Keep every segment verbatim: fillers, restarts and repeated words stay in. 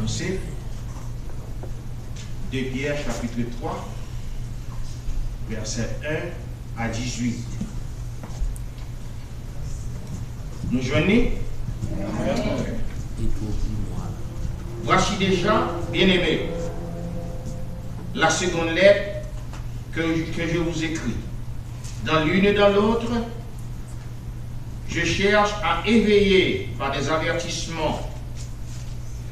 Verset, deux Pierre chapitre trois, verset un à dix-huit. Nou jwenn li? Voici déjà, bien-aimés, la seconde lettre que, que je vous écris. Dans l'une et dans l'autre, je cherche à éveiller par des avertissements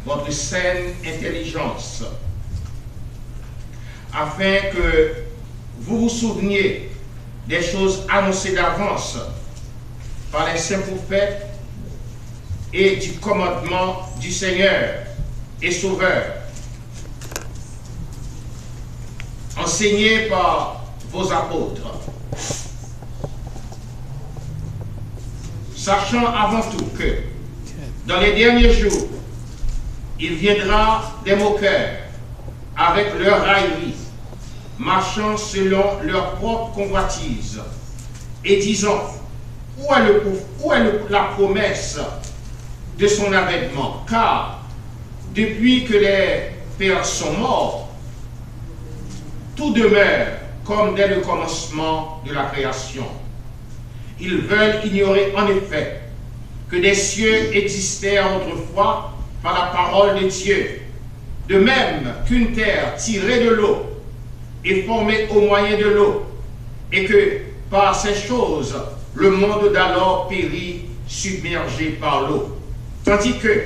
votre saine intelligence, afin que vous vous souveniez des choses annoncées d'avance par les saints prophètes et du commandement du Seigneur et Sauveur, enseigné par vos apôtres. Sachant avant tout que, dans les derniers jours, il viendra des moqueurs avec leurs railleries, marchant selon leur propre convoitise, et disant, où est le, où est le, la promesse de son avènement? Car, depuis que les pères sont morts, tout demeure comme dès le commencement de la création. Ils veulent ignorer en effet que des cieux existèrent autrefois par la parole de Dieu, de même qu'une terre tirée de l'eau et formée au moyen de l'eau, et que par ces choses le monde d'alors périt submergé par l'eau. Tandis que,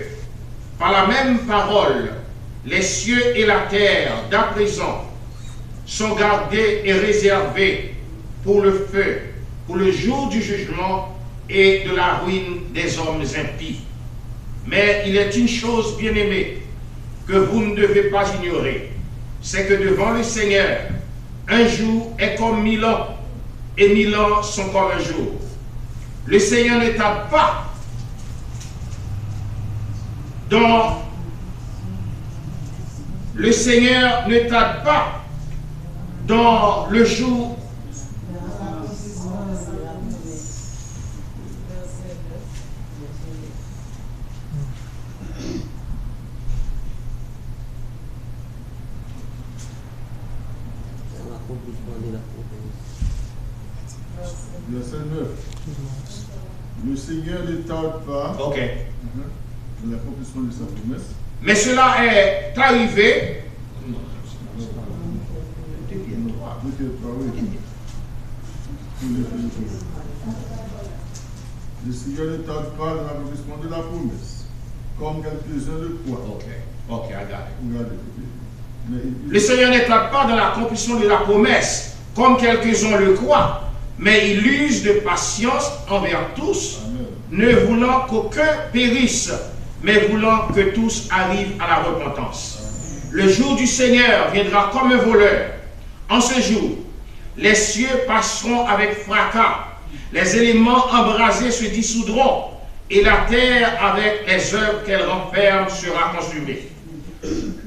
par la même parole, les cieux et la terre d'à présent sont gardés et réservés pour le feu, pour le jour du jugement et de la ruine des hommes impies. Mais il est une chose, bien-aimés, que vous ne devez pas ignorer, c'est que devant le Seigneur, un jour est comme mille ans, et mille ans sont comme un jour. Le Seigneur ne tarde pas dans, le Seigneur ne tarde pas dans le jour. Verset neuf. Le Seigneur ne tarde pas. Ok. Mhm. Dans l'accomplissement de sa promesse. Mais cela est arrivé. Deux Pierre trois, oui. Le Seigneur ne tarde pas dans l'accomplissement de la promesse, comme quelques-uns le croient. Ok, ok, I got it. Regardez, ok. Mais il, il Le Seigneur ne tarde pas dans l'accomplissement de la promesse, comme quelques-uns le croient, mais il use de patience envers tous, Amen. Ne voulant qu'aucun périsse, mais voulant que tous arrivent à la repentance. Amen. Le jour du Seigneur viendra comme un voleur. En ce jour, les cieux passeront avec fracas, les éléments embrasés se dissoudront, et la terre avec les œuvres qu'elle renferme sera consumée.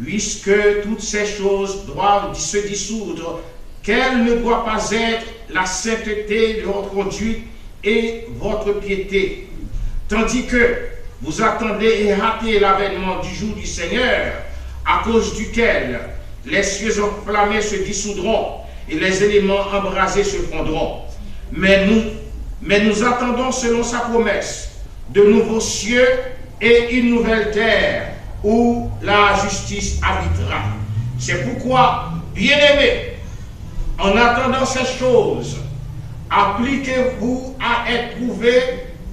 Puisque toutes ces choses doivent se dissoudre, quelle ne doit pas être la sainteté de votre conduite et votre piété, tandis que vous attendez et hâtez l'avènement du jour du Seigneur, à cause duquel les cieux enflammés se dissoudront et les éléments embrasés se fondront. Mais nous, mais nous attendons selon sa promesse de nouveaux cieux et une nouvelle terre où la justice habitera. C'est pourquoi, bien-aimés, en attendant ces choses, appliquez-vous à être prouvés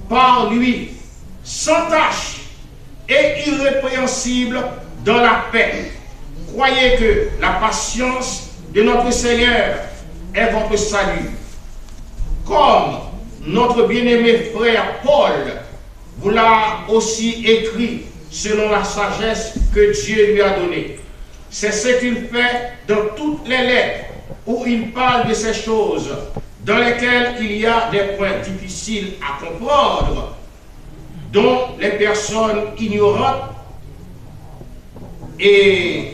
par lui, sans tache et irrépréhensibles dans la paix. Croyez que la patience de notre Seigneur est votre salut. Comme notre bien-aimé frère Paul vous l'a aussi écrit selon la sagesse que Dieu lui a donnée. C'est ce qu'il fait dans toutes les lettres où il parle de ces choses dans lesquelles il y a des points difficiles à comprendre, dont les personnes ignorantes et,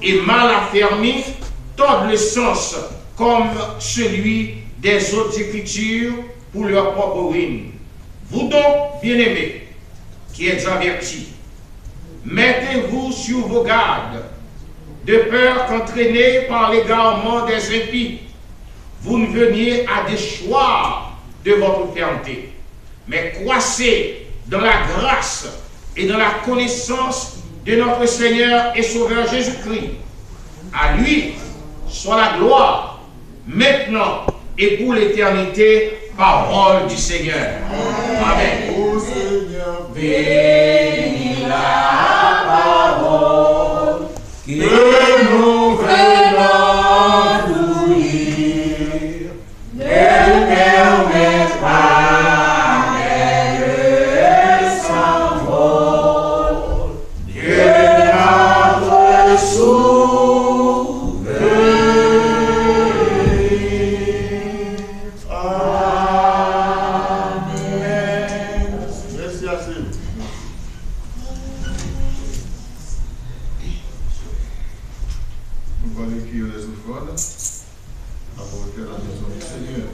et mal affermies tordent le sens comme celui des autres Écritures pour leur propre ruine. Vous donc, bien-aimés, qui êtes avertis, Mettez-vous sur vos gardes, de peur qu'entraînés par l'égarement des impies, vous ne veniez à déchoir de votre fermeté, mais croissez dans la grâce et dans la connaissance de notre Seigneur et Sauveur Jésus-Christ. À lui soit la gloire, maintenant et pour l'éternité, parole du Seigneur. Amen. Ô Senyè, bénis la parole que nous venons d'ouvrir. Ne permets pas qu'elle s'envole de notre souvenir. Amen. Mèsi ase. Nou pral ekri les offrandes. Apportez à la maison du Seigneur.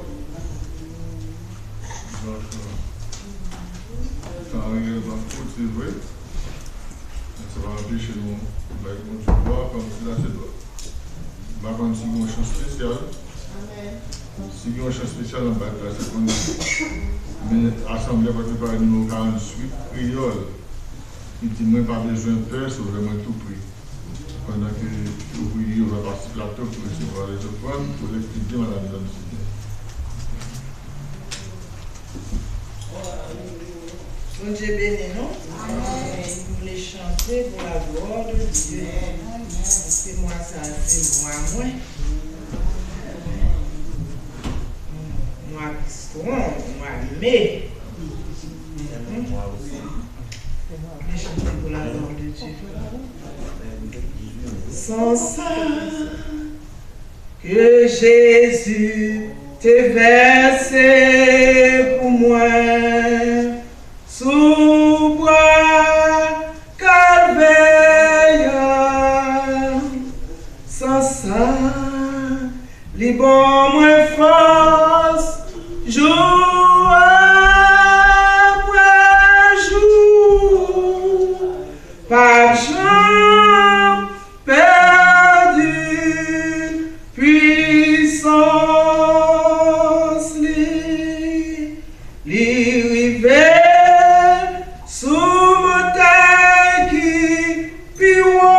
Donk, tan an reyèlman kout, se vre, men sa pa anpeche nou bay Bondye glwa kòm se ta se dwa. M pa konn si gen yon chan espesyal. Si gen yon chan espesyal, m ap bay plas la konn. Men asanble a pa prepare nimewo karanntuit kreyòl ki di mwen pa bezwen pè, Sovè mwen tou pre. Pandan ke ouvriye yo va pase plato pou resevwa lèzofrann kolektive a la mezon di Senyè. Bondye beni nou. Nou vle chante pou la glwa de Dye. Paske mwa sa a se mwa mwen. Mwa pi strong, mwa me. Mwen chante pou la glwa de Dye. San sa ke Jezi te vèse pou mwen sou bwa Kalvè a, san sa li ban mwen fòs jou apre jou. P ap janm pèdi pwisans li. Li rive sou montay ki pi wo.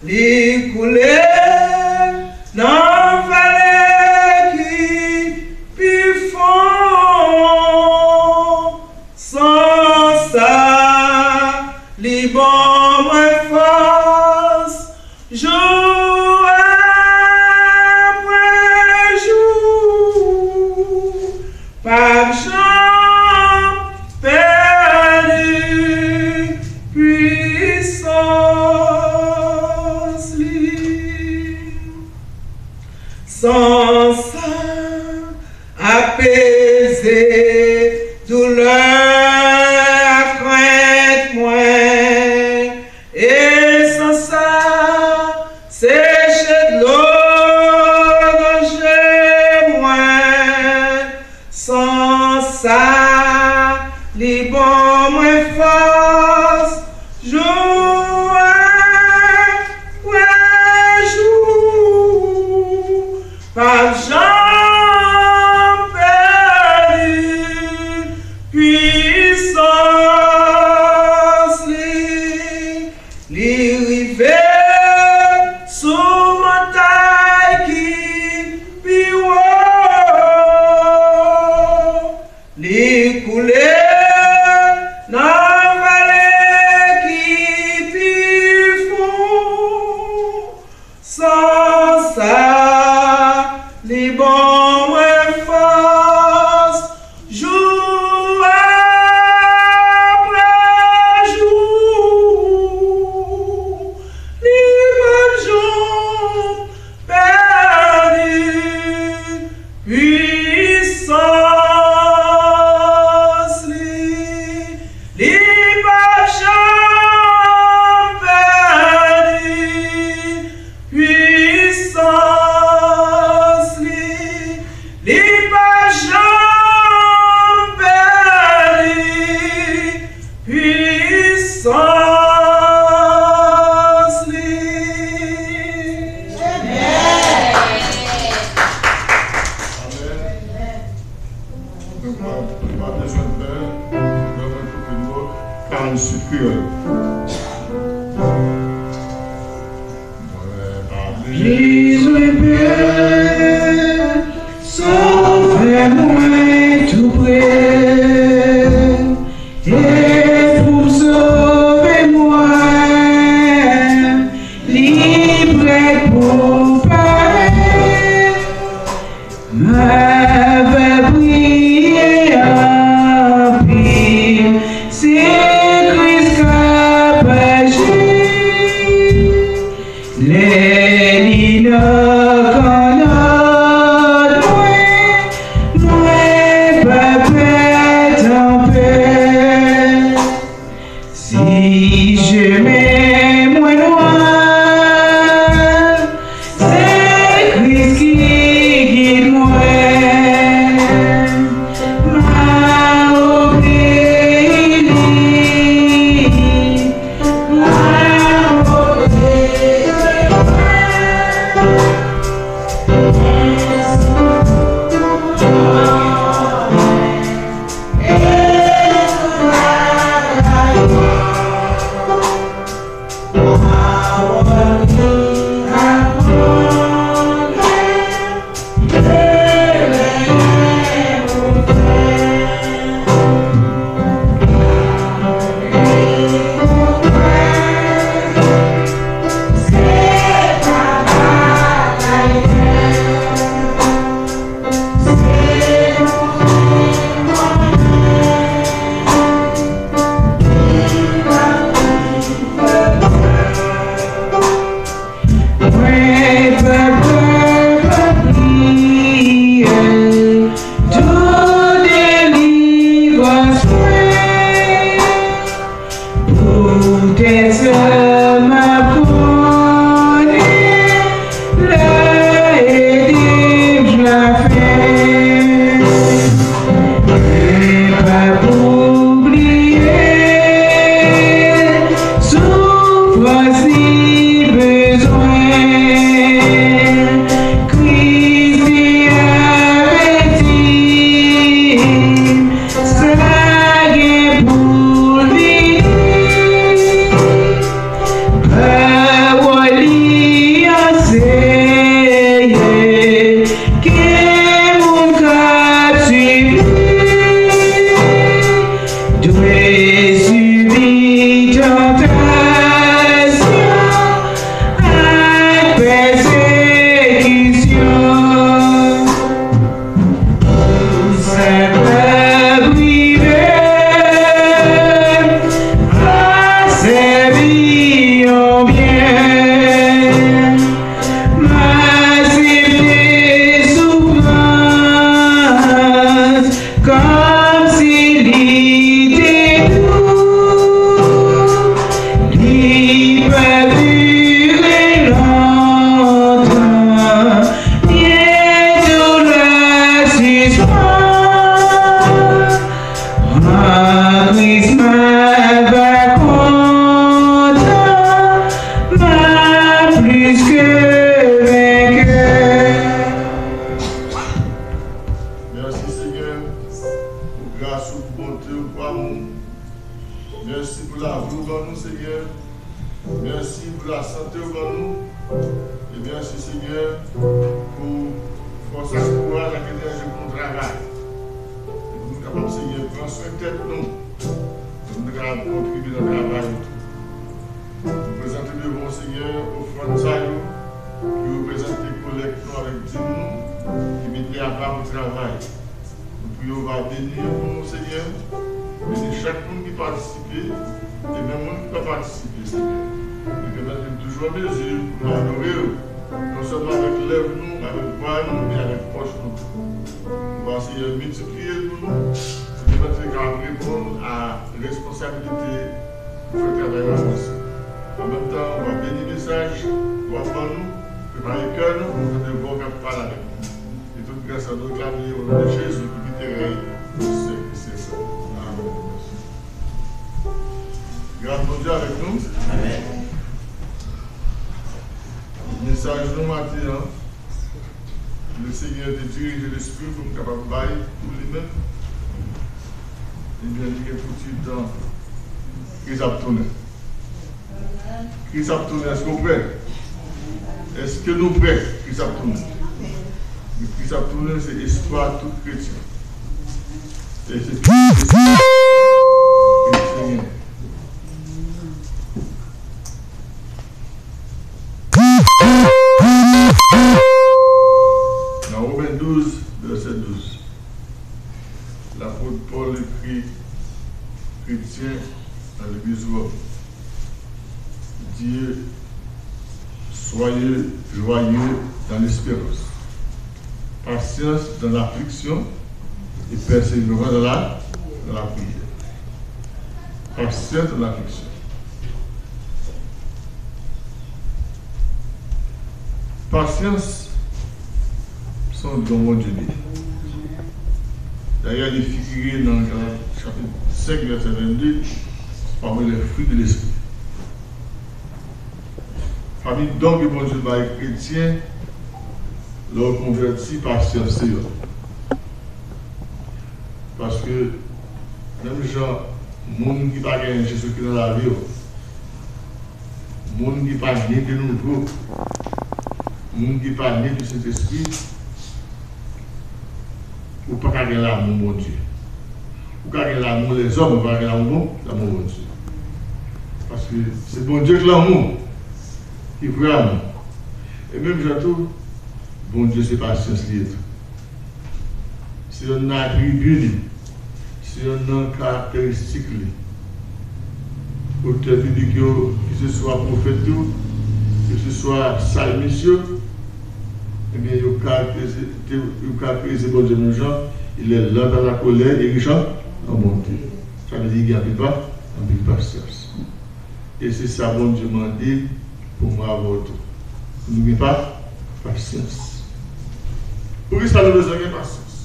Li koule nan vale ki pi fon. San sa, li ban mwen fòs jou apre jou. P ap janm pèdi pwisans li. San sa apeze doulè ak krent mwen, e san sa seche dlo nan je mwen. San sa, li ban mwen fòs jou apre jou. P ap janm pèdi pwisans li. Li rive sou montay ki pi wo. Li koule nan vale ki pi fon. San sa, li ban mwen fòs jou apre jou. Li p ap janm pèdi pwisans li. Nou pa, nou pa bezwen pè, nou pran tout moun karant sit kreyòl. Mwen pa bezwen pè, Sovè mwen tou pre, e pou sove mwen, li prèt pou parèt. M ap priye anpil, se Kris k ap aji. Lè li nan kannòt mwen, mwen p ap pèt anpè. Si chemen mwen nwa, se Kris ki gid mwen. M a obeyi li, m a obeyi li. Mwen pa pè, pa kriye, tou delivrans mwen. Poutèt sa m ap konnen l a ede m lafen. Mwen p ap oubliye soufrans li bezwen. Kris te avèti m, sa gen pou l vini. Pawòl li anseye ke moun k ap suiv li dwe sibi tantasyon ak pèsekisyon. Sa k ap rive m va sèvi yon byen. M aksepte soufrans kòmsi li te dou. Li p ap dire lontan. Byento l a sispann. An Kris m ava kontan, m ap plis ke venkè. Mèsi, Senyè, pou gras ou, pou bonte ou, pou amou w. Mèsi pou lavi w ban nou, Senyè. Mèsi pou lasante w ban nou. E mèsi, Senyè, pou fòs ak kouraj ak enèji pou nou travay. E pou nou kapab, Senyè, pran swen tèt nou. Pou nou kapab kontribye nan travay ou tou. Nou prezante devan w, Senyè, ofrann sa yo ki reprezante kolèk nou avèk dim nou ki mete apa pou travay. Nou priye w va beni yo pou nou, Senyè. Beni chak moun ki patisipe, e menm moun ki pa patisipe, Senyè. E pèmèt nou toujou an mezi pou nou adore w, non sèlman avèk lèv nou, avèk vwa nou, men avèk pòch nou tou. Ou va, Senyè, miltipliye l pou nou, e pèmèt nou kapab reponn a responsabilite pou fè travay la avanse. An menm tan, ou va beni mesaj ou ap ban nou, prepare kè nou pou nou tande vwa w k ap pale avèk nou. E tout gras sa nou reklame o non de Jezi ki bite rèy pou syèk e syèk. Amèn. Gras Bondye avèk nou. Amèn. Mesaj nou maten an, Lesenyè te dirije lespri pou m kapab bay pou li menm. Ebyen, li gen pou ti tan, Kris ap tounen. Kris ap tounen, èske w prè? Èske nou prè? Kris ap tounen. Kris ap tounen, se espwa tout kretyen. E se tout espwa kretyen gen. Nan Women douz, vèsè douz, lapot Pòl ekri kretyen nan legliz Wòm, Dieu, soyez joyeux dans l'espérance, patience dans l'affliction et persévérance dans la, dans la prière. Patience dans l'affliction. Pasyans se yon don Bondye li ye. Dayè, li figire nan Galat chapit senk, vèsè vennde, pami les fruits de l'esprit. Pami don ke Bondye bay kretyen, lè w konvèti, pasyans se youn. Paske, menm jan moun ki pa gen Jezikri nan lavi yo, moun ki pa ne de nouvo, moun ki pa ne de Sentespri, ou pa ka gen lanmou Bondye. Ou ka gen lanmou lèzòm, ou pa ka gen lanmou bon, lanmou Bondye. Paske se Bondye ki lanmou, ki vrè lanmou. E menm jan tou, Bondye se pasyans li ye tou. Se youn nan atribi li, se youn nan karakteristik li. Otè biblik yo, keseswa pwofèt yo, keseswa salmis yo, ebyen, yo karakterize, yo karakterize Bondye menm jan, il est lent à la colère et riche en, en bonté. Sa vle di, li gen anpil pa, anpil pasyans. E se sa Bondye mande pou mwen avè w tou. Pou nou gen pa, pasyans. Poukisa nou bezwen gen pasyans?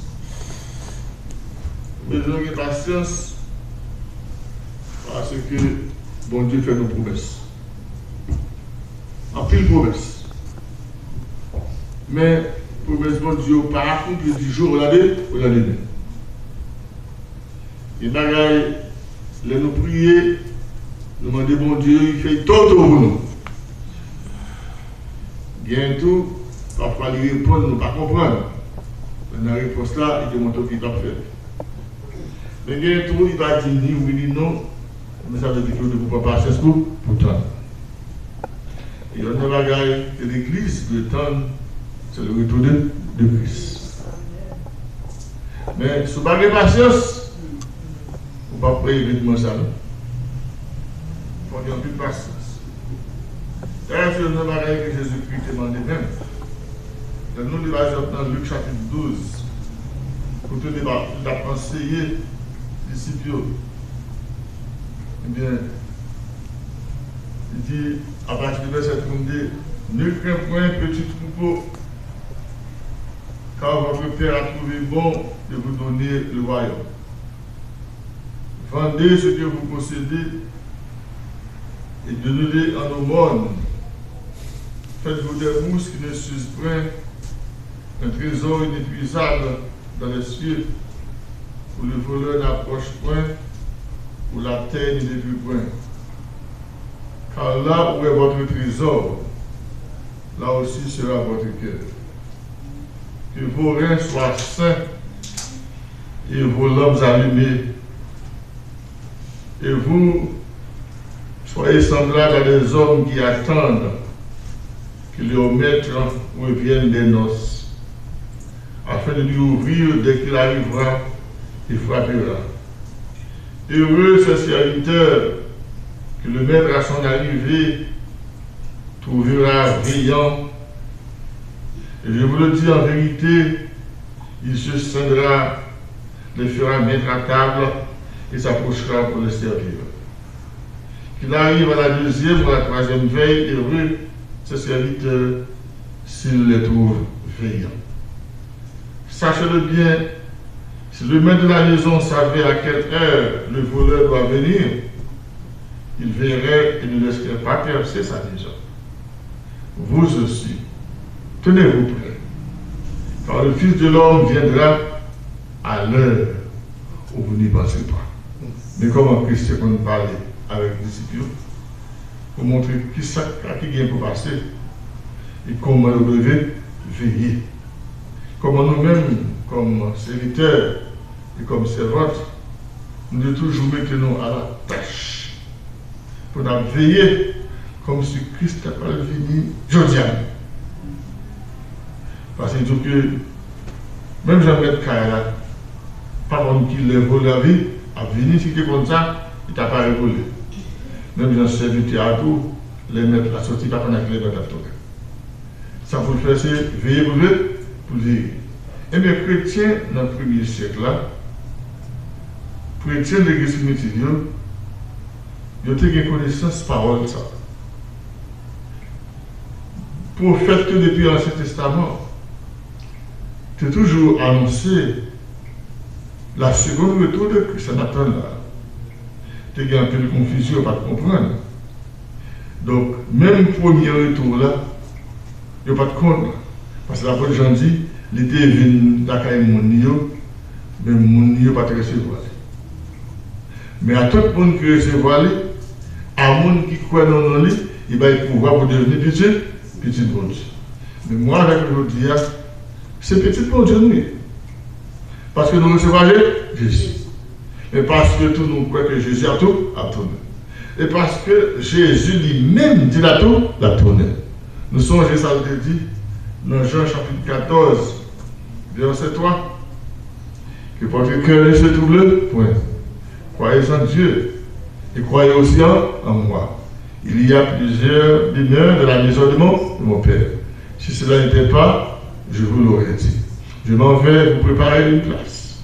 Nou bezwen gen pasyans paske Bondye fè nou pwomès. Anpil pwomès. Men, pwomès Bondye yo pa akonpli di jou o lande, o landemen. Gen bagay, lè nou priye, nou mande Bondye, li fè totou pou nou. Gen tou, pafwa li reponn, nou pa konprann. Men nan repons la, li te montre w ki li p ap fè l. Men gen tou, li pa di ni wi ni non, men sa vle di ke nou dwe pran pasyans pou, pou tann. E youn nan bagay ke legliz dwe tann, se le retour de, de Christ. Men, si w pa gen pasyans, ou p ap wè evenman sa, non. Fò w gen anpil pasyans. Dayè, se youn nan bagay ke Jezikri te mande menm. Lè nou li, pa egzanp, nan Lik chapit douz, kote li t ap anseye disip yo, ebyen, li di, apati de vèsè trannde, Ne crains point, petit troupeau, car votre Père a trouvé bon de vous donner le royaume. Vendez ce que vous possédez et donnez-le en aumône. Faites-vous des bourses qui ne s'usent point, un trésor inépuisable dans les cieux, où le voleur n'approche point, où la terre ne détruit point. Car là où est votre trésor, là aussi sera votre cœur. Que vos reins soient sains et vos lampes allumées. Et vous, soyez semblables à des hommes qui attendent que leur maître revienne des noces, afin de lui ouvrir dès qu'il arrivera et frappera. Heureux ces serviteurs que le maître à son arrivée trouvera veillant. Et je vous le dis en vérité, il se scindra, les fera mettre à table et s'approchera pour les servir. Qu'il arrive à la deuxième ou à la troisième veille, heureux ce serviteur s'il les trouve veillants. Sachez-le bien, si le maître de la maison savait à quelle heure le voleur doit venir, il veillerait et ne laisserait pas percer sa maison. Vous aussi, tenez-vous prêts, car le Fils de l'homme viendra à l'heure où vous n'y pensez pas. Men kòman Kris te konn pale avèk disip yo pou montre kisa k gen pou pase e kòman yo dwe veye. Kòman nou menm, kòm sèvitè e kòm sèvant, nou dwe toujou mete nou alatach pou n ap veye kòmsi Kris ta pral vini jodi a menm. Paske li di w ke menm jan mèt kay la pa konn ki lè volè ap vi-, ap vini, si l te konn sa, li ta pare pou li. Menm jan sèvitè a tou, lè mèt la soti, pa konn a ki lè mèt la ap tounen. Sa pou l fè, se veye pou l ve-, pou l veye. Ebyen, kretyen nan premye syèk la, kretyen legliz primitiv yo, yo te gen konesans pawòl sa. Pwofèt yo depi Ansyen Testaman te toujou anonse la seconde retour de Christ, sa n ap tann la. Te gen anpil konfizyon, yo pa t konprann. Donk, menm premye retou la, yo pa t konn. Paske lapot Jan di, li te vin lakay moun li yo, men moun li yo pa t resevwa li. Men a tout moun ki resevwa li, a moun ki kwè nan non li, li bay pouvwa pou devni pitit, pitit Bondye. Men mwen avèk ou jodi a, se pitit Bondye nou ye. Paske nou resevwa Je-, Jezi. E paske tou nou kwè ke Jezi ap tou, ap tounen. E paske Jezi li menm di l ap tou, l ap tounen. Nou sonje sa l te di nan Jan chapit katòz, vèsè twa, que votre cœur ne se trouble point. Croyez en Dieu et croyez aussi en, en moi. Il y a plusieurs demeures dans la maison de mon, de mon Père. Si cela n'était pas, je vous l'aurais dit. Je m'en vais vous préparer une place.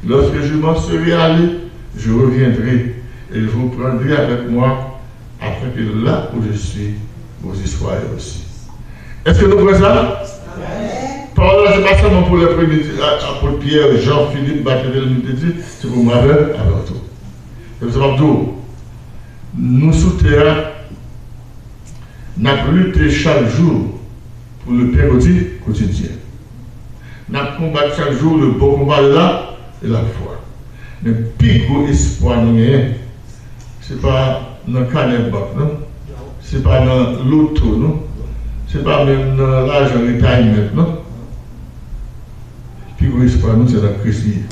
Lorsque je m'en serai allé, je reviendrai et je vous prendrai avec moi, afin que là où je suis, vous y soyez aussi. Èske nou kwè sa? Pawòl la se pa sèlman pou lè premye di-, a-, apot Pyè, Jan, Filip, Bathelemi te di, se pou mwen avè, avè w tou. Se pou sa m ap di w, nou sou tè a, n ap lite chak jou pou le pen koti-, kotidyen. N ap konbat chak jou le bon combat de la, de la foi. Men pi gwo espwa nou genyen, se pa nan kanè bank, non. Se pa nan loto, non. Se pa menm nan lajan retirement, non. Pi gwo espwa nou, se nan Kris li ye.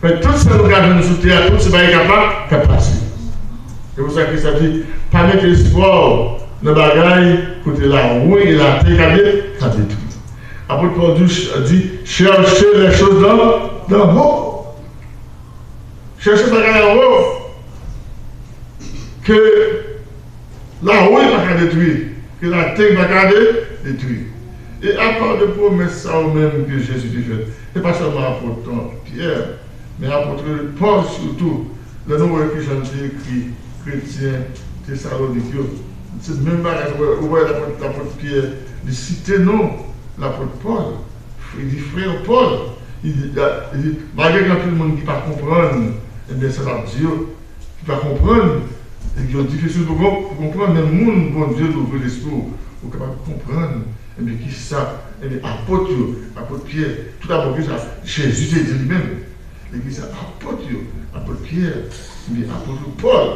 Men tout sa nou ka jwenn sou tè a, tout se bagay k ap, k ap pase. Se pou sa Kris la di, pa mete espwa w nan bagay kote lawouy e latè ka de-, ka detwi. Apot Pòl di, di, cherchez les choses d'en, d'en haut. Chèche bagay anwo. Ke lawouy pa ka detwi, ke latè pa ka de-, detwi. E apa de pwomès sa yo menm ke Jezi te fè, se pa sèlman apot Pyè, men apot Pòl sitou, lè nou wè kijan l te ekri kretyen Tesalonik yo, se menm bagay, ou wè, ou wè lapot, lapot Pyè, li site non lapot Pòl, li di, frè Pòl, li di, li di, malgre gen anpil moun ki pa konprann, ebyen, sa l ap di yo, ki pa konprann, e ki yo difisil pou kon-, pou konprann, men moun Bondye louvri lespri w, ou kapab konprann, ebyen, kisa, ebyen, apot yo, apot Pyè, tout apot yo sa, Jezi te di li menm, e kisa apot yo, apot Pyè, ebyen, apot Pòl,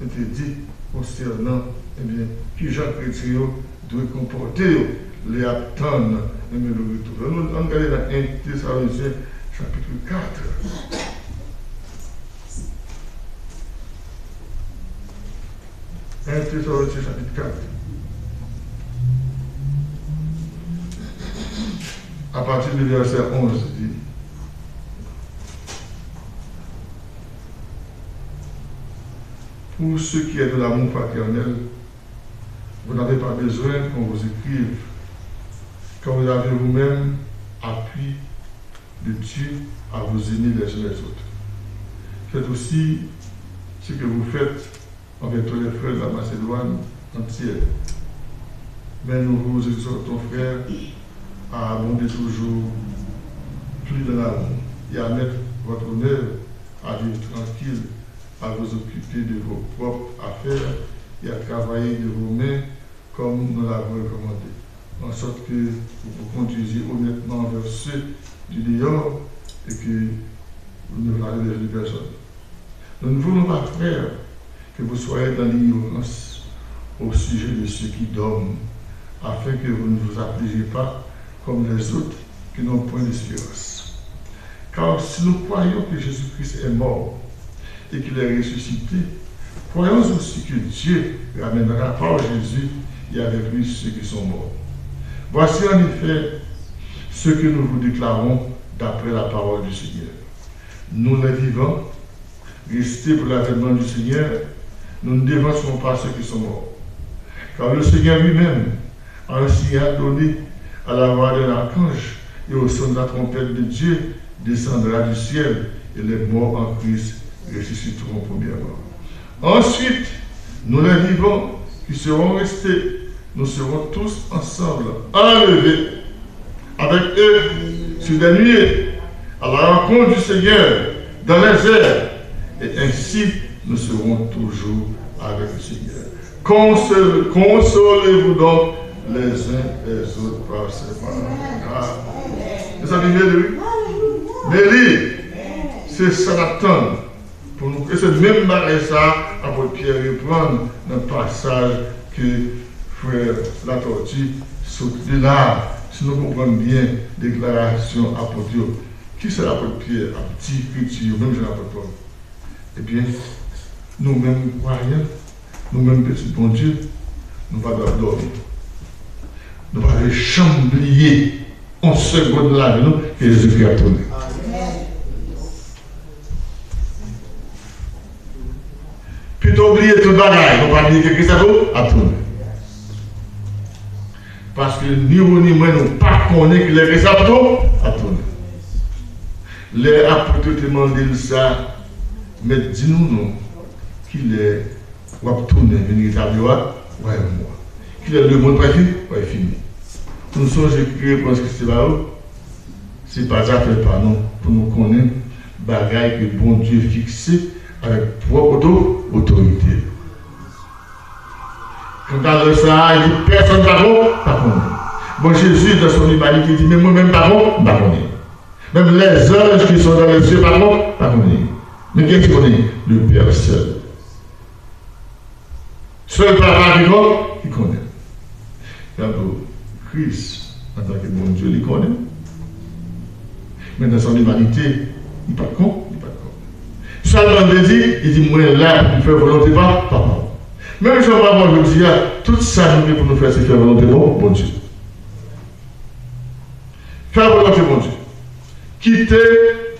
te di konsènan, ebyen, kijan kretyen yo dwe konpòte yo lè y ap tann, ebyen, le retour. Ann, ann gade nan en Tesalonityen, chapit kat. En Tesalonityen, chapit kat. A pati de vèsè onz, li di, Pour ce qui est de l'amour fraternel, vous n'avez pas besoin qu'on vous écrive, car vous avez vous-même appris de Dieu à vous aimer les uns les autres. Faites aussi ce que vous faites envers tous les frères de la Macédoine entière. Mais nous vous exhortons, frères, à abonder toujours plus dans l'amour et à mettre votre honneur à vivre tranquille, à vous occuper de vos propres affaires et à travailler de vos mains comme nous l'avons recommandé, en sorte que vous vous conduisiez honnêtement envers ceux du dehors et que Nous ne voulons pas lever une personne. Nous ne voulons pas, frères, que vous soyez dans l'ignorance au sujet de ceux qui dorment, afin que vous ne vous affligez pas comme les autres qui n'ont point d'espérance. Car si nous croyons que Jésus-Christ est mort et qu'il est ressuscité, croyons aussi que Dieu ramènera par Jésus et avec lui ceux qui sont morts. Voici en effet ce que nous vous déclarons d'après la parole du Seigneur. Nous les vivants, restés pour l'avènement du Seigneur, nous ne devancerons pas ceux qui sont morts. Car le Seigneur lui-même, en signal donné à la voix d'un archange et au son de la trompette de Dieu, descendra du ciel, et les morts en Christ ressusciteront premièrement. Ensuite, nous les vivants qui serons restés, nous serons tous ensemble enlevés avec eux sur des nuées à la rencontre du Seigneur dans les airs, et ainsi nous serons toujours avec le Seigneur. Console- Consolez-vous donc les uns les autres par ces paroles. Ah. Mezanmi, men li, wi. Men li, se sa n ap tann. Pou nou, e se menm bagay sa a apot Pyè reprann nan pasaj ke frè Latortue sot li la a. Si nou konprann byen deklarasyon apot yo, kisa apot Pyè ap di ekriti yo, menm jan apot Pòl? Ebyen, nou menm kwayan, nou menm pitit Bondye, nou pa dwe ap dòmi. Nou pa dwe janm bliye yon segonn nan lavi nou ke Jezikri ap tounen. Pito bliye tout bagay, nou pa bliye ke Kris ap tounen. Paske ni ou ni mwen, nou pa konnen kilè Kris ap tou- ap tounen. Lè apot yo te mande l sa, Mèt, di nou non, kilè w ap tounen vin retabli wa- wayòm ou a? Kilè lemonn pral fini? Pral fini. Nou sonje ki repons Kris te ba yo? Se pa zafè pa nou pou nou konnen bagay ke Bondye fikse avèk pwòp oto- otorite l. Kanta lè sa a, li di, pèsonn pa kon- pa konnen. Bon, Jezi, dans son humanité, di, men mwen menm pa kon- m pa konnen. Même les anges qui sont dans les cieux pa kon- pa konnen. Men kiyès ki konnen? Le Père seul. Sèl Papa ki kon- ki konnen. Tankou Kris, antanke Bondye, li konnen. Men nan son imanite, li pa t kon- li pa t konnen. Sèlman l te di, li di, mwen la pou m fè volonte pa- Papa. Menm jan w pa wè jodi a, tout sa nou gen pou nou fè, se fè volonte Bon- Bondye. Fè volonte Bondye. Kite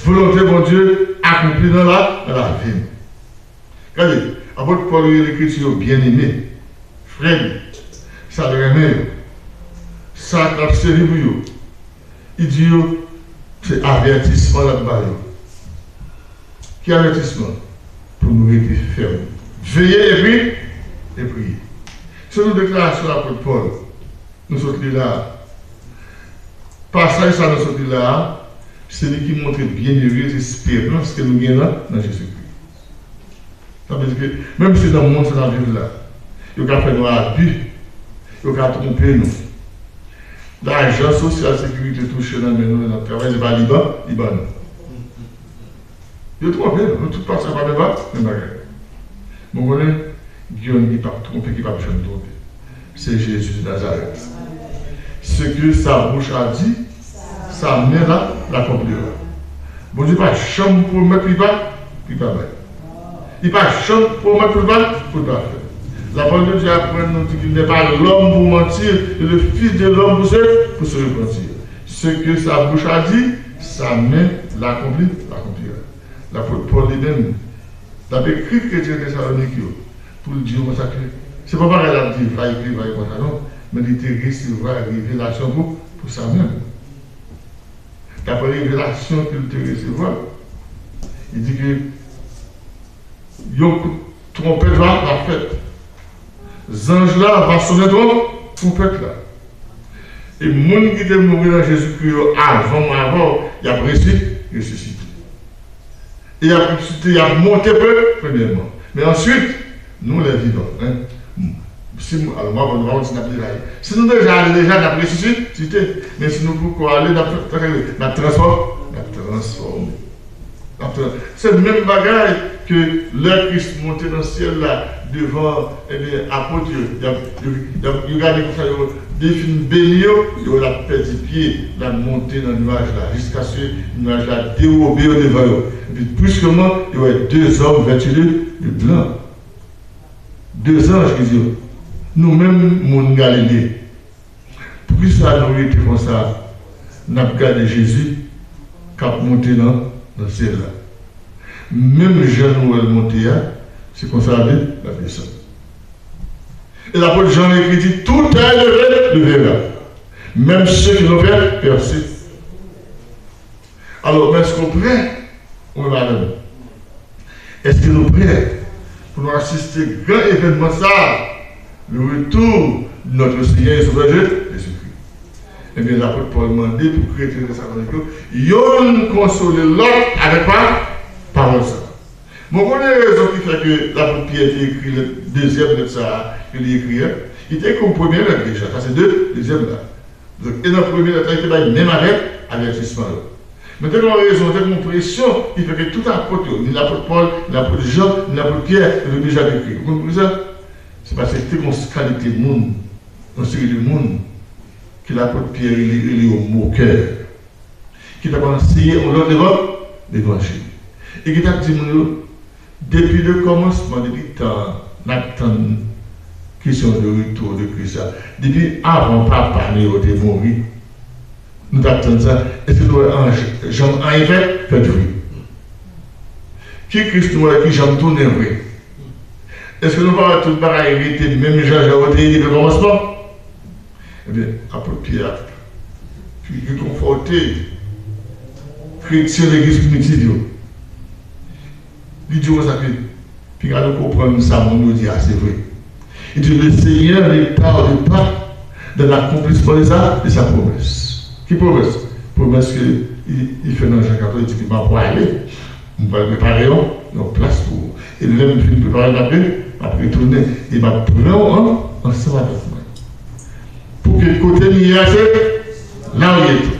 volonte Bondye akonpli nan la- nan lavi nou. Gade, apot Pòl rele ekriti yo byeneme, frè li, sa l renmen yo, sa k ap sèvi pou yo. Li di yo, se avètisman l ap ba yo. Ki avètisman? Pou nou rete fèm. Veye epi, e priye. Se yon deklarasyon apot Pòl. Nou sot li la a. Pasaj sa nou sot li la a, se li ki montre byennere esperans ke nou gen nan, nan Jezikri. Sa vle di ke menm si nan mond sa n ap viv la, yo ka fè nou abi, yo ka twonpe nou. Lajan sosyal sekirite touche nan men nou lè n ap travay, se pa li ban, li ban nou. Yo twonpe nou, nou tout pase pa menm ba- menm bagay. Mwen konnen, gen youn ki p ap twonpe, ki p ap janm twonpe. Se Jezi de Nazarèt. Ce que sa bouche a dit, sa main la- l'accomplira. Bondye pa janm pwomèt li pa- li pa bay. Li pa janm pwomèt pou l pa- pou l pa fè. La parole de Dieu aprann nou di qu'il n'est pas l'homme pour mentir, ni le fils de l'homme pour se- pour se repentir. Ce que sa bouche a dit, sa main l'accompli- l'accomplira. Lapot Pòl li menm, l ap ekri kretyen Tesalonik yo pou l di yo konsa ke se pa bagay l ap di, va ekri, va ekri konsa non, men li te resevwa revelasyon pou, pou sa menm. Daprè revelasyon ke l te resevwa, li di ke yon kout twonpèt va, va fèt. Zanj la va sonnen twon- twonpèt la. E moun ki te mouri nan Jezikri yo avan mwen, avan w, y ap resi- resisite. E y ap resisite, y ap monte pre- premyèman. Men answit, nou lè vivan, en. Si, alò, mwen, mwen, mwen, si n ap deja, si nou deja ale deja, n ap resisite. Men si nou poko ale, n ap, n ap transfò- n ap transfòme. Se menm bagay ke lè Kris monte nan syèl la devan, ebyen, apot yo, y ap, yo, y ap, yo gade konsa, yo, lè l fin beni yo, yo wè l ap pèdi pye, l ap monte nan niwaj la, jiskaske niwaj la dewobe yo devan yo. Epi, bruskeman, yo wè de zòm vèti de, de blan. De zanj ki di yo, "Nou menm moun Galile, poukisa nou rete konsa, n ap gade Jezi k ap monte nan, nan syèl la? Menm jan nou wè l monte a, se konsa l ap desann." E lapot Jan ekri di, "Tout est levé, levé là. Même ceux qui l'ont fait percer." Alò, men èske w prè? Ou menm avè m? Èske nou prè pou nou asiste gran evènman sa a, le retour de notre Seigneur et Sauveur Jésus-Christ? Ebyen, lapot Pòl mande pou kretyen Tesalonik yo, youn konsole lòt avèk pa, pawòl sa a. Bon, konnen rezon ki fè ke lapot Pyè te ekri lèt, dezyèm lèt sa a ke li ekri a. Li te ekri yon premye lèt deja, sa se de, dezyèm la. Donk, e nan premye lèt la, li te bay menm avè, avètisman yo. Men te gen yon rezon, te gen yon presyon ki fè ke tout apot yo, ni lapot Pòl, ni lapot Jan, ni lapot Pyè, yo te oblije ap ekri. Ou konn poukisa? Se paske te gen yon kalite moun, yon seri de moun, ke lapot Pyè rele, rele yo mokè, ki t ap anseye yon lòt levan-, levanjil. E ki t ap di moun yo, depi le kòmansman, depi tan n ap tann kesyon de retour de Christ la, depi avan papa nou yo te mouri, nou t ap tann sa. Èske nou wè an, janm anyen fèt, fèt vre? Ki Kris nou wè ki janm tounen vre? Èske nou pa wè tout bagay rete menm jan jan yo te ye depi kòmansman? Ebyen, apot Pyè ap rekonfòte kretyen legliz primitiv yo. Li di yo konsa ke, "Pinga nou konprann sa moun yo di a, se vre." Li di, "Le Seigneur ne tarde pas dans l'accomplissement de sa, de sa promesse." Ki pwomès? Pwomès ke li, li fè nan Jan katòz, li di ke, "M ap prale, m pral prepare yon, yon plas pou ou. E lè m fin prepare l, m ap re-, m ap retounen, e m ap pran w an, ansanm avèk mwen." Pou ke kote m ye a, se la w ye tou.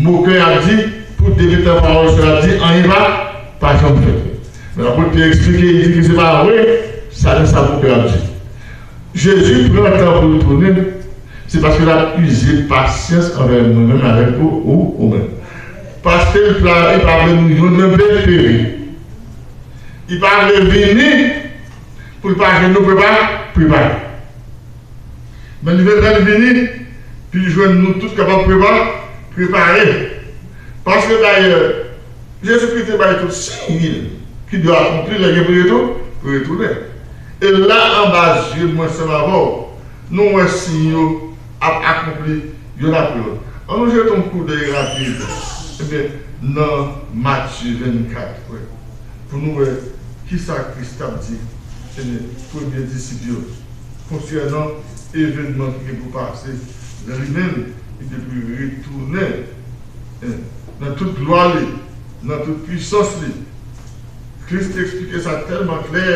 Mokè ap di, pou depi tan pawòl sa ap di, anyen pa, pa janm fèt. Men lapot Pyè eksplike, li di ke se pa vre, sa, sa mokè ap di. Jezi pran tan pou l tounen, se paske l ap ize pasyans anvè mwen menm avèk ou, ou, ou menm. Paske l pa, li pa vle nou yonn nan pe-, peri. Li pa vle vini pou l pa jwenn nou prepa-, prepare. Men li vle lè l vini, pou l jwenn nou tout kapab prepa-, prepare. Paske dayè, Jezikri te bay tout siy ki dwe akonpli lè gen pou retou-, pou retounen. E la, anba zye mwen, ansanm avè w, nou wè siy yo ap akonpli youn apre lòt. Ann nou jete yon koudèy rapid, ebyen, nan Matye vennkat, wè, pou nou wè kisa Kris t ap di, ebyen, premye disip yo konsènan evènman ki gen pou pase lè li menm li te pou retounen, eh, nan tout glwa li, nan tout pwisans li. Kris te eksplike sa tèlman klè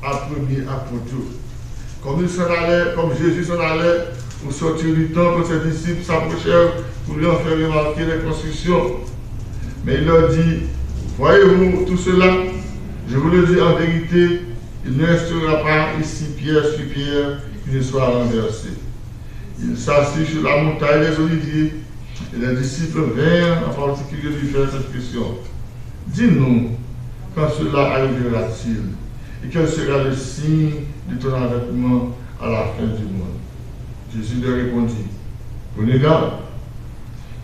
a premye apot yo. Comme il s'en allait, comme Jésus s'en allait, au sortir du temple, ses disciples s'approchèrent pour lui en faire remarquer les constructions. Mais il leur dit, Voyez-vous tout cela? Je vous le dis en vérité, il ne restera pas ici pierre sur pierre qui ne soit renversée. Il s'assit sur la montagne des Oliviers, et les disciples vinrent en particulier lui faire cette question. Dis-nous, quand cela arrivera-t-il, et quel sera le signe de ton avènement à la fin du monde? Jésus leur répondit, Prenez garde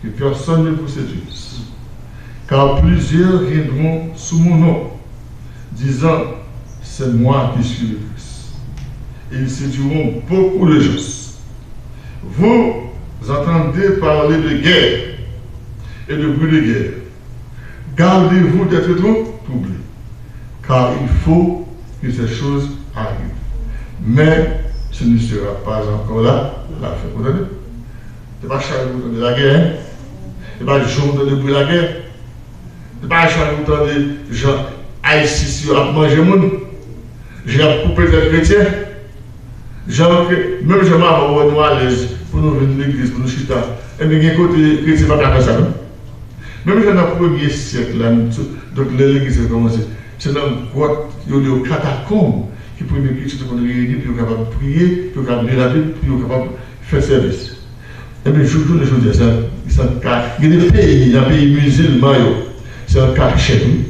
que personne ne vous séduise, car plusieurs viendront sous mon nom, disant, C'est moi qui suis le Christ. Et ils séduiront beaucoup de gens. Vous entendez parler de guerre et de bruit de guerre. Gardez-vous d'être trou-, troublés, car il faut que ces choses arrivent. Mais ce ne sera pas encore la, la fin. Vous entendez? Se pa chak jou w tande lagè, en. Se pa jou w tande bri lagè. Se pa chak jou w tande jan ISIS yo ap manje moun, jan y ap koupe tèt kretyen. Jan ke, menm jan m avè w wè nou alèz pou nou vin legliz, pou nou chita. Ebyen, gen kote kretyen pa ka fè sa, non. Menm jan nan premye syèk la, donk lè legliz la kòmanse, se nan gwòt yo rele yo katakonm ki premye kretyen te konn reyini pou yo kapab priye, pou yo kapab li Labib, pou yo kapab fè sèvis. Ebyen, jouk jounen jodi a, se an, se an ka, gen de peyi, nan peyi mizilman yo, se an kachèt, wi.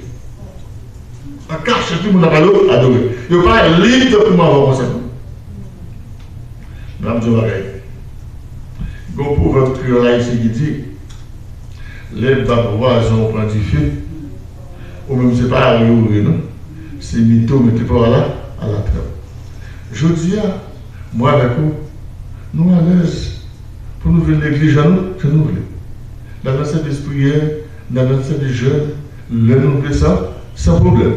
An kachèt, wi, moun ap ado-, adore. Yo pa lib tankou m avè w konsa, non. Men ap di yon bagay. Gen yon pwovèb kreyòl ayisyen ki di, lè bab vwazen w pran dife, ou menm se pa re ou re, non. Se mete w mete pa w a la, a la trap. Jodi a, mwen avèk ou, nou alèz pou nou vin legliz jan nou, jan nou vle. N al nan sèvis priyè, n al nan sèvis jèn, lè nou vle sa, san pwoblèm.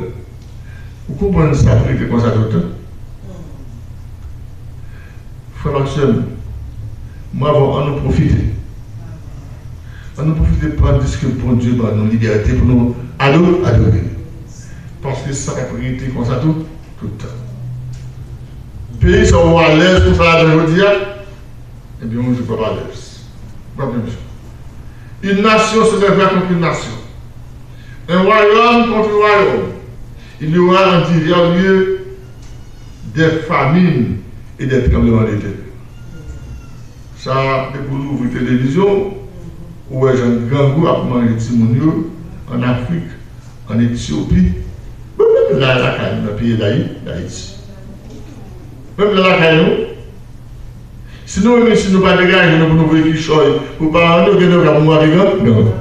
Ou konprann sa pou rete konsa tout tan? Frè m ak sè m, mwen avè w, ann nou pwofite. Ann nou pwofite pandiske Bondye ban nou libète pou nou ado-, adore. Paske sa p ap rete konsa tout, tout tan. Peyi sa ou alèz konsa ladan jodi a, ebyen, yon jou p ap alèz. P ap menm jan. Une nation se lèvera contre une nation. Un royaume contre un royaume. Il y aura en divers lieux des famines et des tremblements de terre. Sa, depi w louvri televizyon, ou wè jan grangou ap manje timoun yo ann Afrik, ann Etyopi, menm la lakay nou, nan peyi Dayi-, Dayiti. Menm la lakay nou, si nou menm isi nou pa degaje nou pou nou voye kichòy pou paran nou, gen de yo k ap mouri avèk gang, gang.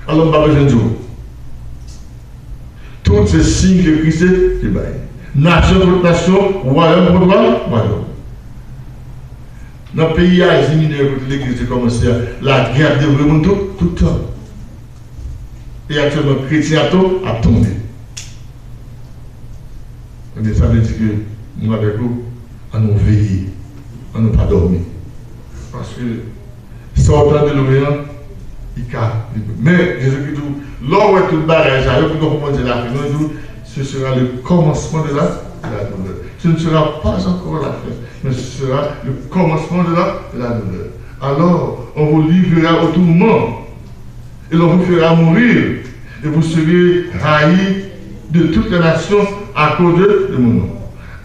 Alò, m pa bezwen di w. Tout se siy ke Kris te, te bay. Nasyon kont nasyon, wayòm kont wa-, wayòm. Nan peyi Azi Minè, kote legliz te kòmanse a, lagè ap devore moun tout, tout tan. E aktyèlman, kretyen ap ton-, ap tonbe. Ebyen, sa vle di ke nou avèk ou, ann nou veye, ann nou pa dòmi. Paske sa w tande lwen an, li ka, men Jezikri di w, lè w wè tout bagay sa yo, pou nou konprann se lafen, li di w, ce sera le commencement de la, de la douleur. Ce ne sera pas encore la fin, mais ce sera le commencement de la, de la douleur. Alors, on vous livrera au tourment, et l'on vous fera mourir, et vous serez haïs de toutes les nations à cause de, de mon nom.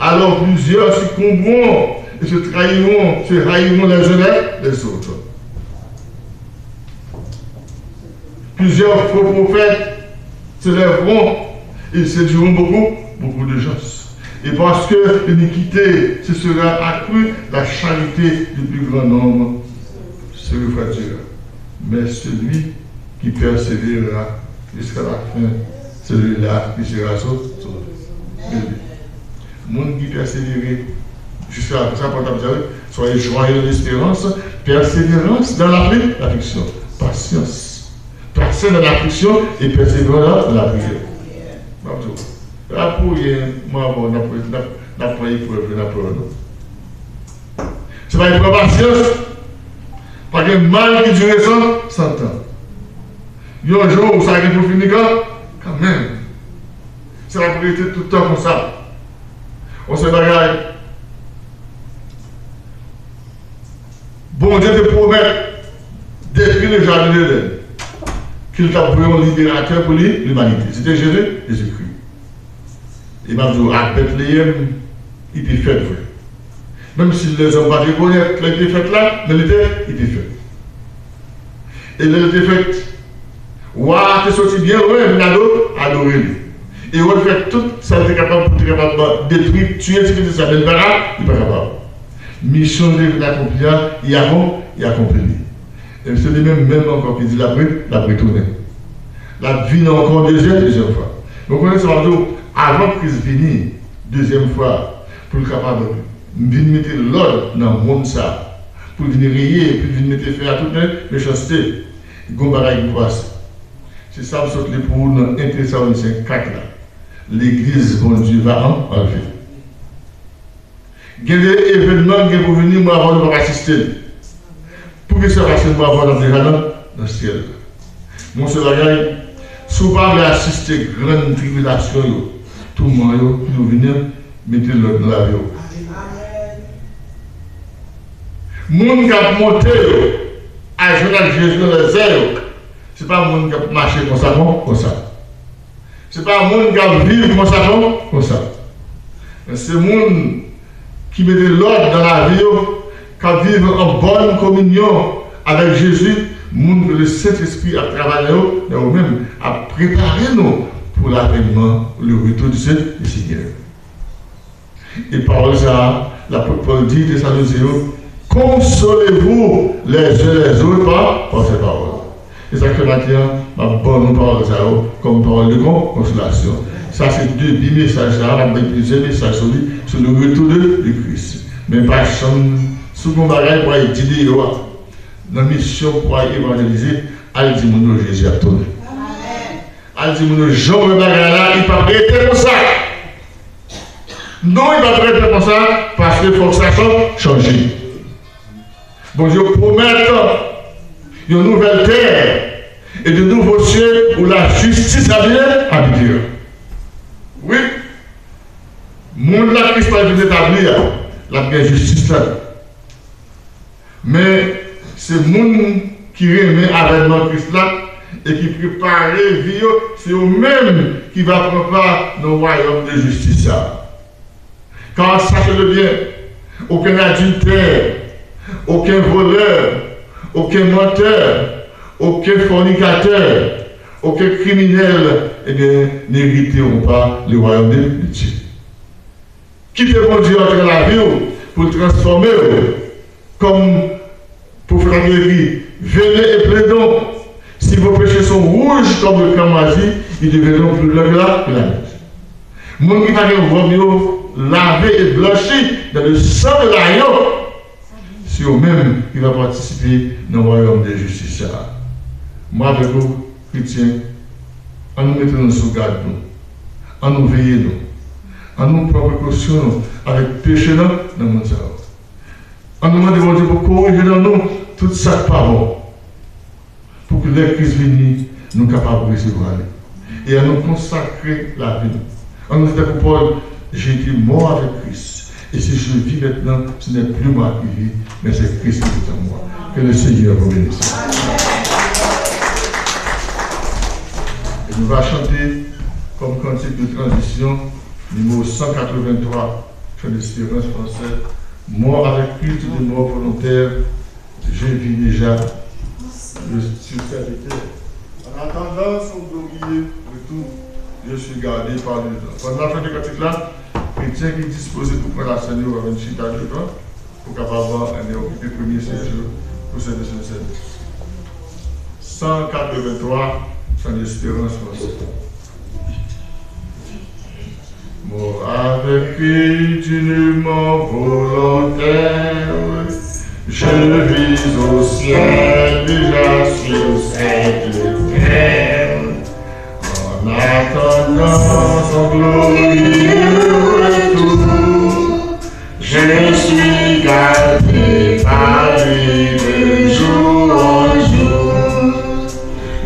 Alors plusieurs succomberont et se trahiront, se haïront les uns les, les autres. Plusieurs faux prophètes se lèveront et séduiront beaucoup, beaucoup de gens. Et parce que l'iniquité se sera accrue, la charité du plus grand nombre se refroidira. Mais celui qui persévérera jusqu'à la fin, celui-là qui sera sau-, sauvé. Moun ki pèsevere jiska la fen, sa Pòl t ap di a, wi. Soyez joyeux dans l'espérance, persévérance dans l'affli-, l'affliction, patience. Patience dans l'affliction et persévérance dans la prière. M ap di w, la pou yen, mwen avè w, n ap, n ap, n ap pran eprèv yo, n ap pran yo. Se pa eprèv pasyans. Pa gen mal ki dire san, san tan. Yon jou, sa gen pou fini kan, kanmenm. Sa ap rete tout tan konsa. On sèl bagay, Bondye te pwomèt depi le jaden Edenn ke l t ap voye yon liberatè pou li, limanite. Se te Jezi, Jezikri. E m ap di w, a Betleyèm, li te fèt vre. Menm si lèzòm pa t rekonèt lè li te fèt la, men li te, li te fèt. E lè li te fèt, wa a te soti byen lwen vin ado-, adore li. E Ewòd fè tout sa l te kapab pou te kapab detwi, tiye ti pitit sa, men li pa ka, li pa kapab. Misyon li te vin akonpli a, li akon-, li akonpli li. E se li menm, menm ankò ki di l ap re-, l ap retounen. L ap vini ankò dezyèm, dezyèm fwa. Men w konnen sa m ap di w, avan Kris vini dezyèm fwa, pou l kapab vin mete lòd nan monn sa a, pou l vin reye, pou l vin mete fen a tout me-, mechanste, gen yon bagay ki pou pase. Se sa m sot li pou ou nan en Tesalonisyen kat la. Legliz Bondye va an-, anlve. Gen de evènman ki gen pou vini, mwen avè w nou p ap asiste l. Poukisa? Paske mwen avè w n ap deja nan, nan syèl la. Yon sèl bagay, si w pa vle asiste grann tribilasyon yo, touman yo, ki pou vini an, mete lòd nan lavi w. Moun k ap monte yo, al jwenn ak Jezi nan lèzè yo, se pa moun k ap mache konsa, kon, konsa. Se pa moun k ap viv konsa, kon, konsa. Men se moun ki mete lòd nan lavi yo, k ap viv an bòn kominyon avèk Jezi, moun ke Lesentespri ap travay nan yo, nan yo menm, ap prepare nou pou lavènman, le retour du Se-, du Seigneur. E pawòl sa a, lapot Pòl di Tesalonisen yo, consolez-vous les uns les autres par, par ces paroles. E sa k fè maten an, m ap ban nou pawòl sa yo kòm pawòl de kon-, konsolasyon. Sa se debi mesaj sa a, m ap bay plizyè mesaj sou li, sou le retour de, de Christ. Men pa janm, si w gen yon bagay pou w al di deyò a, nan misyon pou w al evanjelize, al di moun yo Jezi ap tounen. Al di moun yo jan w wè bagay la, li p ap rete konsa. Non, li p ap rete konsa, paske fòk sa chan-, chanje. Bondye pwomèt yon nouvèl tè e de nouveaux cieux où la justice a bien habité. Wi, mond la Kris pral vin etabli a, l ap gen jistis la. Men, se moun ki renmen avènman Kris la e ki prepare vi yo, se yo menm ki va pran pa nan wayòm de jistis sa a. Car sachez-le bien, aucun adultère, aucun voleur, aucun menteur, aucun fornicateur, aucun criminel, eh bien, n'hériteront pas le royaume de, de Dieu. Kite Bondye antre nan lavi w pou l transfòme w. Kòm pwofèt la te ekri, venez et plaidons. Si vos péchés sont rouges comme le cramoisi, ils deviendront plus blancs que la, que la neige. Moun ki pa gen vòb yo lave e blanchi dans le sang de l'agneau, se yo menm ki va patisipe nan wayòm de jistis sa a. Mwen avèk ou, kretyen, ann nou mete nou sou gad nou. Ann nou veye nou. Ann nou pran prekosyon nou avèk peche nan, nan mond sa yo. Ann nou mande Bondye pou korije nan nou tout sa k pa bon, pou ke lè Kris vini, nou kapab resevwa li. E ann nou konsakre lavi nou. Ann nou di tankou Pòl, j'ai été mort avec Christ, et si je vis maintenant, ce n'est plus moi qui vis, mais c'est Christ qui vit en moi. Que le Seigneur vous bénisse. E nou va chante kòm kantik de tranzisyon, nimewo san katrevenntwa, Chant d'espérance français, mort avec Christ de mort volontaire, je vis déjà le, sur cette terre. En attendant son glorieux retour, je suis gardé par le temps. Pandan n ap chante kantik la, kretyen ki dispoze pou pran lasèn yo va vin chita devan pou kapab, eh bien, okipe premye sèj yo pou sèvis Sentsemen. San katrevenntwa, Chant d'espérance français. Mort avec Christ d'une mort volontaire, je vis au ciel déjà sur cette terre. En attendant son glorieux retour, je suis gardé par lui de jour en jour.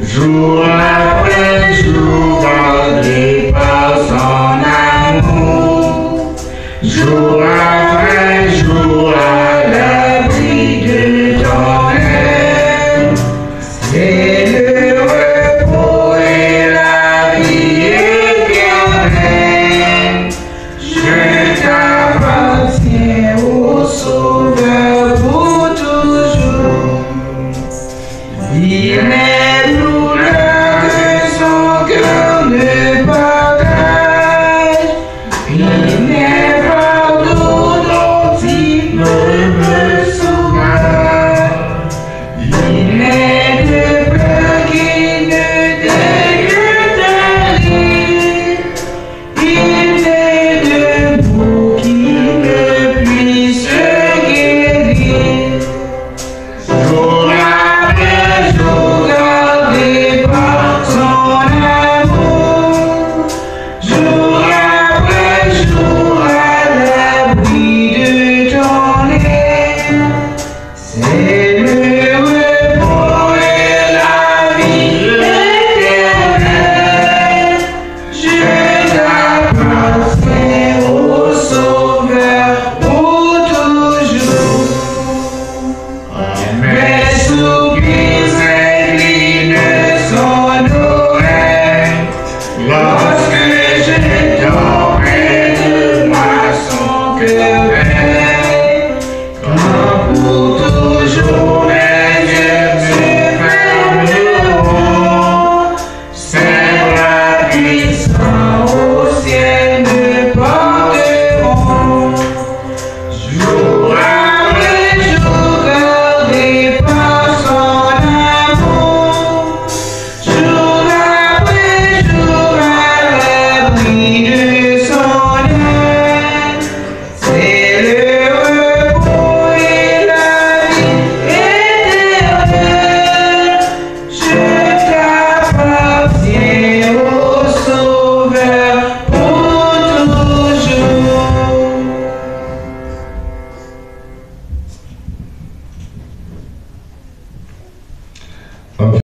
Jour après jour, gardé par son amour, jour après jour, à l'abri de ton aile. C'est le repos et la vie éternelle. Je t'appartiens, ô Sauveur, pour toujours. Dis mes douleurs que son cœur ne